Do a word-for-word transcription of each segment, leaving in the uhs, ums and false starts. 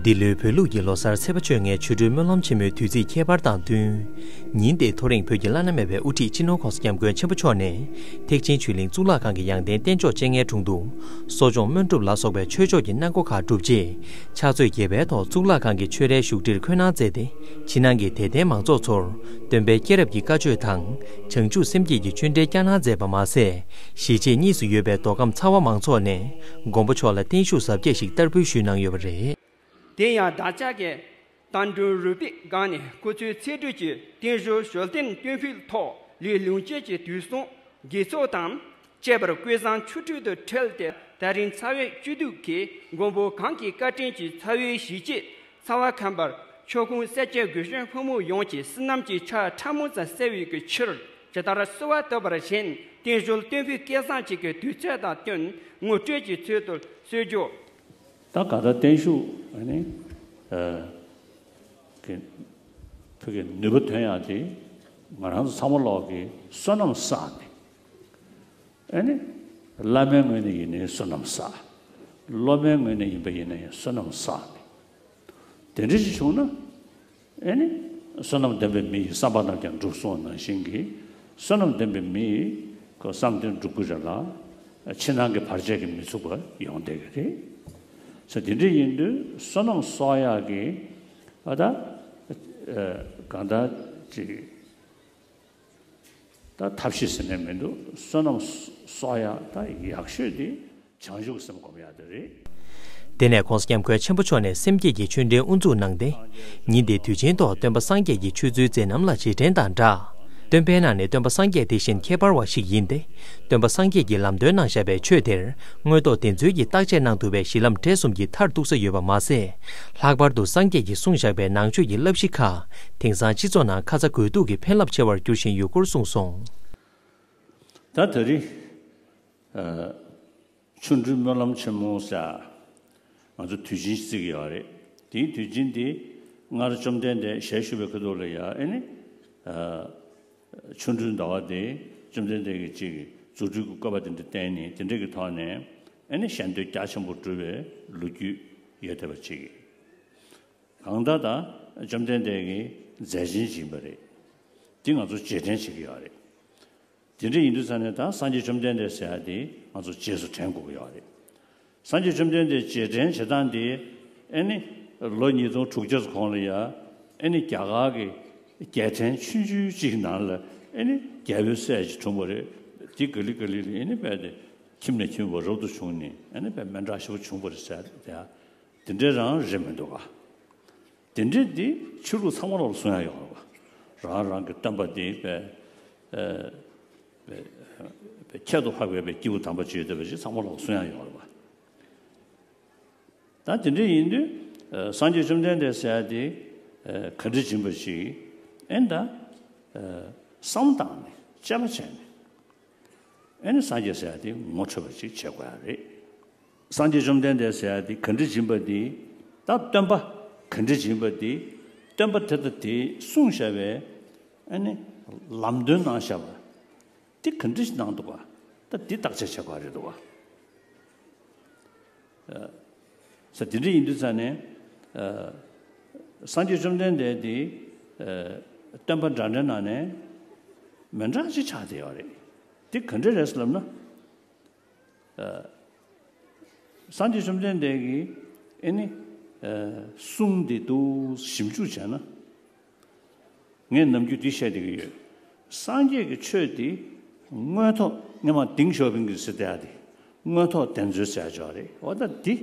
འདི་ལོའི་བོད་ལུགས་ཀྱི་ལོ་གསར་ཚེས་པ་བཅོ་ལྔའི་ཆོ་འཕྲུལ་སྨོན་ལམ་ཆེན་མོའི་དུས་ཚིགས་ཁྱད་པར་དང་བསྟུན། ཉིན་དེའི་ཐོ་རེངས་བོད་ཀྱི་བླ་ན་མེད་པའི་དབུ་ཁྲིད་སྤྱི་ནོར་༸གོང་ས་༸སྐྱབས་མགོན་ཆེན་པོ་མཆོག་ནས་ཐེག་ཆེན་ཆོས་གླིང་གཙུག་ལག་ཁང་གི་ཡང་སྟེང་རྟེན་མཆོག་སྤྱན་སྔའི་དྲུང་དུ་གསོ་སྦྱོང་སྨོན་སྒྲུབ་ལ་སོགས་པའི་ཆོས་ཕྱོགས་ཀྱི་གནང་སྒོ་ཁག་གྲུབ་རྗེས། ཕྱག་ཚོད་བརྒྱད་པའི་ཐོག་གཙུག་ལག་ཁང་གི་ཆོས་རའི་བཞུགས་ཁྲིར་འཁོད་གནང་མཛད་དེ། ཕྱི་ནང་གི་དད་ལྡན་མང་ཚོགས་ཚོར་སྟོན་པའི་སྐྱེས་རབས་ཀྱི་བཀའ་ཆོས་དང་། བྱང་ཆུབ་སེམས་བསྐྱེད་ཀྱི་ཆོས་འབྲེལ་བསྐྱངས་གནང་མཛད་པ་མ་ཟད། གཞིས་བྱེས་གཉིས་སུ་ཡོད་པའི་མདོ་ཁམས་ཚ་བ་མང་ཚོགས་ནས་མགོན་པོ་མཆོག་ལ་བརྟན་བཞུགས་གཟབ་རྒྱས་ཤིག་བསྟར་འབུལ་ཞུས་གནང་ཡོད་པ་རེད། དེ་ཡང་བདག་ཅག་གི་རྟ་མགྲིན་རུས་པའི་སྒང་ནས་སྐུ་ཚེའི་ཚེ་སྒྲུབ་ཀྱི་རྟེན་གཞི་ཞུ་རྟེན་སྟོན་ཕུལ་ཐོག་ལས་ལུང་སྐྱེས་ཀྱི་དུས་གསུམ་དགེ་ཚོགས་དང་བཅས་པར་ཀུན་བཟང་ཆོ་འཕྲུལ་དུ་འཁྲིལ་ཏེ། ད་རིང་ཚ་བའི་བཅུད་བསྡུས་ཀྱི་མགོན་པོ་གང་གི་བཀའ་དྲིན་གྱིས་ཚ་བའི་གཞིས་བྱེས་ཚ་བ་ཁམས་པར་ཆོས་ཁུངས་སེར་སྐྱའི་དགེ་བཤེས་ཕོ་མོ་ཡོངས་ཀྱི་བསོད་ནམས་ཀྱི་ཆར་ཕྲ་མོ་ཙམ་གསལ་བའི་གི་ཕྱིར་ཇི་ལྟར་གསོལ་བ་བཏབ་པར་བཞིན་རྟེན་གཞི་སྟོན་ཕུལ་སྐལ་བཟང་ཅིག་གི་དུས་ཚོད་དང་བསྟུན་ངོ་སྤྲོད་ཀྱི་ཚུལ་དུ་གསོལ་རྒྱུ། ད་ག་ད་བརྟན་བཞུགས་ཨ་ནི་ཨ་གི་བོད་ཀྱི་ནུས་པ་ཐོན་ཡག་དེ་ང་རང་ཚོ་ཚང་མ་ལོག་གི་བསོད་ནམས་བསགས་ནས། ཨ་ནི་བླ་མའི་ངོས་ནས་ཡིན་ནའི་བསོད་ནམས་བསགས། སློབ་མའི་ངོས་ནས་ཡིན་པ་ཡིན་ན་ཡང་བསོད་ནམས་བསགས་ནས། དེ་འདྲ་ཞིག་བྱུང་ན། ཨེ་ནི། བསོད་ནམས་ལྡན་པའི་མི་ཡིས་བསམ་པ་རྣམས་ཀྱང་འགྲུབ་གསུངས་པ་ནང་བཞིན་གྱི། བསོད་ནམས་ལྡན་པའི་མི་ཡིས་ཁོ་བསམ་དོན་འགྲུབ་ཀྱི་རེད་ལ། ཕྱི་ནང་གི་བར་ཆད་ཀྱིས་མི་ཚུགས་པ་ཡོང་བསྡད་ཀྱི་རེད། ས་དེ་འདྲ་ཡིན་དུས་བསོད་ནམས་གསོག་ཡག་གི་ཨ་ད་གང་ལྟར་ཅིག་ད་ཐབས་ཤེས་ཟེར་ནས་མི་འདུག་བསོད་ནམས་གསོག་ཡག་ད་ཡག་ཤོས་དེ། བྱང་ཆུབ་སེམས་སྒོམ་ཡག་དེ་རེད། དེ་ནས་༸གོང་ས་༸སྐྱབས་མགོན་ཆེན་པོ་མཆོག་ནས་སེམས་བསྐྱེད་ཀྱི་ཆོས་འབྲེལ་དབུ་འཛུགས་གནང་སྟེ། ཉིན་དེའི་དུས་ཆེན་ཐོག་སྟོན་པ་སངས་རྒྱས་ཀྱི་ཆོས་ཚུལ་མཛད་རྣམ་ལ་རྗེས་དྲན་དང་སྦྲགས། སྟོན་པའི་ནང་ནས་སྟོན་པ་སངས་རྒྱས་དེ་བཞིན་ཁྱད་པར་བ་ཞིག་ཡིན་ཏེ། སྟོན་པ་སངས་རྒྱས་ཀྱིས་ལམ་སྟོན་གནང་བཞག་པའི་ཆོས་དེར་དངོས་ཐོག་བདེན་འཚོལ་གྱིས་བརྟག་དཔྱད་གནང་ཐུབ་པའི་གཞི་ལམ་འབྲས་གསུམ་གྱི་མཐར་གཏུགས་ས་ཡོད་པ་མ་ཟད། ལྷག་པར་དུ་སངས་རྒྱས་ཀྱིས་གསུངས་བཞག་པའི་ནང་ཆོས་ཀྱི་བསླབ་གཞི་ཁག་དེང་སང་སྤྱི་ཚོགས་ནང་ཁ་ཚ་དགོས་གཏུགས་ཀྱི་ཕན་རླབས་ཆེ་བར་འགྱུར་བཞིན་ཡོད་སྐོར་གསུངས་སོང་། ད་ད་རེས། ཆོ་འཕྲུལ་སྨོན་ལམ་ཆེན་མོ་ཟེར། ང་ཚོ་དུས་ཆེན་བརྩི་གི་ཡོད་རེད། དེའི་དུས་ཆེན་དེ་སྔར་བཅོམ་ལྡན་འདས་ཞལ་བཞུགས་པའི་ཁ་ཐུག་ལ་ཡ་ཨེ་ནི། ཆོ་འཕྲུལ་ཟླ་བ་དེ་བཅོམ་ལྡན་འདས་ཀྱིས་ཅིག་རྫུ་འཕྲུལ་གྱི་བཀོད་པ་དེ་འདྲ་བསྟན་ནས་དེ་འདྲ་གི་ཐོག་ནས་ཨེ་ནི་ཞལ་འདོན་རྒྱ་ཆེན་པོ་བསྒྲུབས་པའི་ལོ་རྒྱུས་ཡོད་བསྡད་པ་ཅིག་གང་ལྟར་ད་བཅོམ་ལྡན་འདས་ཀྱི་མཛད་ཆེན་ཅིག་ཡིན་པ་རེད། དེ་ང་ཚོ་རྗེས་དྲན་བྱེད་ཀྱི་ཡོད་རེད། དེ་འདྲ་ཡིན་དུས་ཙང་ནས་ད་སངས་རྒྱས་བཅོམ་ལྡན་འདས་ཟེར་ཡ་དེ་ང་ཚོ་རྗེས་སུ་དྲན་དགོས་ཀྱི་ཡོད་རེད། སངས་རྒྱས་བཅོམ་ལྡན་འདས་རྗེས་དྲན་བྱེད་སྟངས་དེ་ཨེ་ནི་ལོ་ཉིས་སྟོང་དྲུག་བརྒྱ་ཙམ་གོང་ལ་ཡ་ཨེ་ནི་རྒྱ་གར་གྱི་རྒྱལ་ཕྲན་ཆུང་ཆུང་གཅིག་ནང་ལ་ཨེ་ནི་རྒྱལ་པོའི་སྲས་ཅིག་འཁྲུངས་པ་རེད། དེ་ག་ལེ་ག་ལེ་ལ་ཨེ་ནི་རྦད་དེ་ཁྱིམ་ནས་ཁྱིམ་བར་རབ་ཏུ་བྱུང་ནས་ཨེ་ནི་རྦད་སྨན་ཁང་ཞེ་པོ་བྱུང་པ་རེད་ཟེར་ཡ་དེ་འདྲ་རང་རེད་མི་འདུག་ག་དེ་འདྲའི་འདི་ཆོས་ལུགས་ཚང་མ་ལོག་ལ་གསུང་ཡ་ཡོད་རེད་བ། རང་རང་གི་སྟོན་པ་འདི་པའི་ཨ་པའི་པའི་ཁྱད་དུ་འཕགས་པའི་པའི་སྐྱེས་བུ་དམ་པ་ཅིག་ཡོད་བསྡད་པ་ཞིག་ཚང་མ་ལོག་ལ་གསུང་ཡ་ཡོད་རེད་བ། ད་དེ་འདྲ་ཡིན་དུས་ཨ་སངས་རྒྱས་བཅོམ་ལྡན་འདས་ཟེར་ཡ་དེ་ཨ་ག་འདྲ་ཡིན་པ་ཞིག་ཨེ་ད་ཨ་བསམ་བཏང་ནས་དཔྱད་པ་བྱས་ནས། ཨེ་ནི་སངས་རྒྱས་ཟེར་ཡ་དེ་ངོ་འཕྲོད་པ་ཅིག་བྱེད་དགོས་ཡ་རེད། སངས་རྒྱས་བཅོམ་ལྡན་འདས་ཟེར་ཡ་དེ་ག་འདྲ་ཡིན་པ་དེ་ད་སྟོན་པ་ག་འདྲ་ཡིན་པ་དེ་སྟོན་པ་དེ་ད་དེ་གསུངས་བཞག་པའི་ཨེ་ནི་ལམ་སྟོན་གནང་བཞག་པ་དེ་ག་འདྲ་ཞིག་གནང་འདུག་ག་ད་དེ་བརྟག་དཔྱད་བྱེད་དགོས་ཡ་རེད་འདུག་ག་ས་དེ་འདྲ་ཡིན་དུས་ཙང་ནས་ཨ་སངས་རྒྱས་བཅོམ་ལྡན་འདས་དེ་ཨ་སྟོན་པ་འདྲ་འདྲའི་ནང་ནས་མི་འདྲ་ཅིག་ཆགས་བསྡད་ཡོད་རེད། དེ་ག་འདྲ་རེད་ཟེར་ལབ་ན། ཨ་སངས་རྒྱས་བཅོམ་ལྡན་འདས་ཀྱིས་ཨེ་ནི་ཨ་གསུང་དེ་འདུག་ཞིབ་འཇུག་བྱས་ན། ངས་ནམ་རྒྱུན་འདི་བཤད་བསྡད་ཀྱི་ཡོད། སངས་རྒྱས་ཀྱི་ཆོས་འདི་དངོས་ཐོག་སྔོན་མ་ཏིང་ཞའོ་ཕིང་གིས་ཟེར་བསྡད་ཡ་དེ་དངོས་ཐོག་བདེན་འཚོལ་ཟེར་ཡ་ཅིག་ཡོད་རེད། འོ་ད་འདི་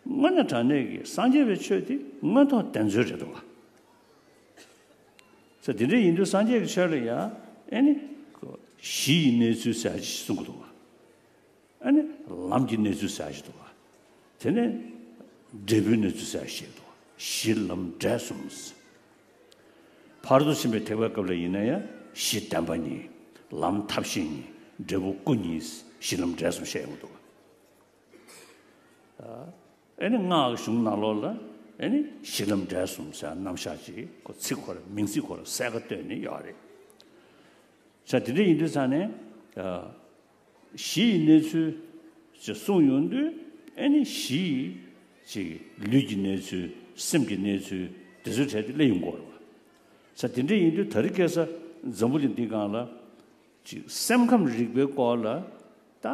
དངོས་གནས་དྲང་གནས་ཀྱི་སངས་རྒྱས་པའི་ཆོས་འདི་དངོས་ཐོག་བདེན་འཚོལ་རེད་འདུག་ག་ས་དེ་འདྲ་ཡིན་དུས་སངས་རྒྱས་ཀྱི་ཆོས་ལ་ཡ་ཨེ་ནི་གཞི་ཡི་གནས་ཚུལ་ཟེར་ཡ་ཅིག་གསུང་གི་འདུག་ག་ཨ་ནི་ལམ་གྱི་གནས་ཚུལ་ཟེར་ཡ་ཞིག་འདུག་ག་དེ་ནས་འབྲས་བུའི་གནས་ཚུལ་ཟེར་ཡ་ཞིག་འདུག་ག་གཞི་ལམ་འབྲས་གསུམ། ཕར་ཚུར་ཕྱིན་པའི་ཐེག་པའི་སྐབས་ལ་ཡིན་ན་ཡང་གཞི་བདེན་པ་གཉིས། ལམ་ཐབས་ཤེས་གཉིས། འབྲས་བུ་སྐུ་གཉིས། གཞི་ལམ་འབྲས་གསུམ་བཤད་ཡོང་གི་འདུག་ག་ཨ་ནི་སྔགས་ཀྱི་གཞུང་ནང་ལོགས་ལ་ཨ་ནི་གཞི་ལམ་འབྲས་གསུམ་ཟེར་རྣམ་གཞག་ཅིག་ཁོ་ཚིག་ཁོ་ར་མིང་ཚིག་ཁོ་ར་གསལ་ཁ་བཏོན་ནས་ཡོད་རེད། ས་དེ་འདྲ་ཡིན་དུས་ཙང་ནས་ཨ། གཞི་ཡི་གནས་ཚུལ་ཅེས་གསུངས་ཡོང་དུས་ཨེ་ནི་གཞི་ཡི་ཅིག་ལུས་ཀྱི་གནས་ཚུལ། སེམས་ཀྱི་གནས་ཚུལ་དེ་ཚོའི་གྲས་དེ་སླེབས་ཡོང་གི་ཡོད་རེད་བ། ས་དེ་འདྲ་ཡིན་དུས་ད་རེས་ཁ་སང་འཛམ་བུ་གླིང་འདིའི་སྒང་ལ་ཅིག་སེམས་ཁམས་རིག་པའི་སྐོར་ལ་ད་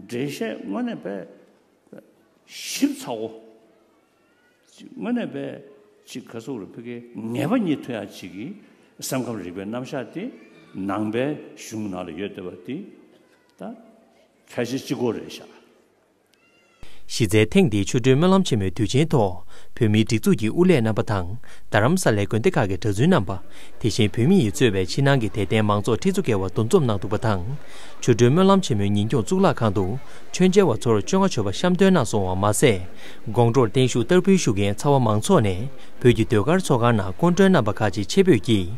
འགྲེལ་བཤད་དངོས་གནས་དཔེ་ཞིབ་ཚགས་པོ། དངོས་གནས་དཔེ་ཅིག་ག་ཟེར་དགོས་རེད། ཕ་གིའི་ངེས་པ་རྙེད་ཐུབ་ཡག་ཅིག་གི་སེམས་ཁམས་རིག་པའི་རྣམ་གཞག་དེ་ནང་པའི་གཞུང་ནང་ལ་ཡོད་བསྡད་པ་དེ་ད་ཕལ་ཆེར་གཅིག་པོ་རེད་ཤག། གཞི་རྩའི་ཐེངས་འདིའི་ཆོ་འཕྲུལ་སྨོན་ལམ་ཆེན་མོའི་དུས་ཆེན་ཐོག་བོད་མིའི་སྒྲིག་འཛུགས་ཀྱི་དབུ་ལས་རྣམ་པ་དང་། རྡ་རམ་ས་ལའི་དགོན་སྡེ་ཁག་གི་གྲྭ་བཙུན་རྣམ་པ། དེ་བཞིན་བོད་མི་ཡིས་གཙོས་པའི་ཕྱི་ནང་གི་དད་ལྡན་མང་ཚོགས་ཁྲི་ཚོ་བརྒལ་བ་འདུ་འཛོམས་གནང་འདུག་པ་དང་། ཆོ་འཕྲུལ་སྨོན་ལམ་ཆེན་མོའི་ཉིན་གུང་གཙུག་ལག་ཁང་དུ་མཆོད་མཇལ་བ་ཚོར་བཅོ་ལྔ་མཆོད་པ་བཤམས་སྟོན་གནང་སོང་བ་མ་ཟད། དགོང་དྲོར་བརྟན་བཞུགས་བསྟར་འབུལ་ཞུ་མཁན་ཚ་བ་མང་ཚོགས་ནས་བོད་ཀྱི་ཟློས་གར་ཚོགས་ཁང་ནང་སྐུ་མགྲོན་རྣམ་པ་ཁག་ཅིག་ཆེད་ཕེབས་ཀྱིས་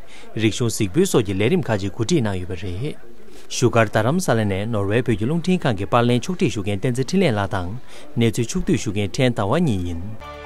རིག་གཞུང་གཟིགས་འབུལ་སོགས་ཀྱི་ལས་རིམ་ཁག་ཅིག་གོ་སྒྲིག་གནང་ཡོད་པ་རེད། བཞུགས་སྒར་རྡ་རམ་ས་ལ་ནས་ནོར་ཝེ་བོད་ཀྱི་རླུང་འཕྲིན་ཁང་གི་པར་ལེན་ཕྱོགས་སྒྲིག་ཞུ་མཁན་བསྟན་འཛིན་འཕྲིན་ལས་ལགས་དང་གནས་ཚུལ་ཕྱོགས་བསྡུས་ཞུ་མཁན་ཕྲན་ཟླ་བ་གཉིས་ཡིན།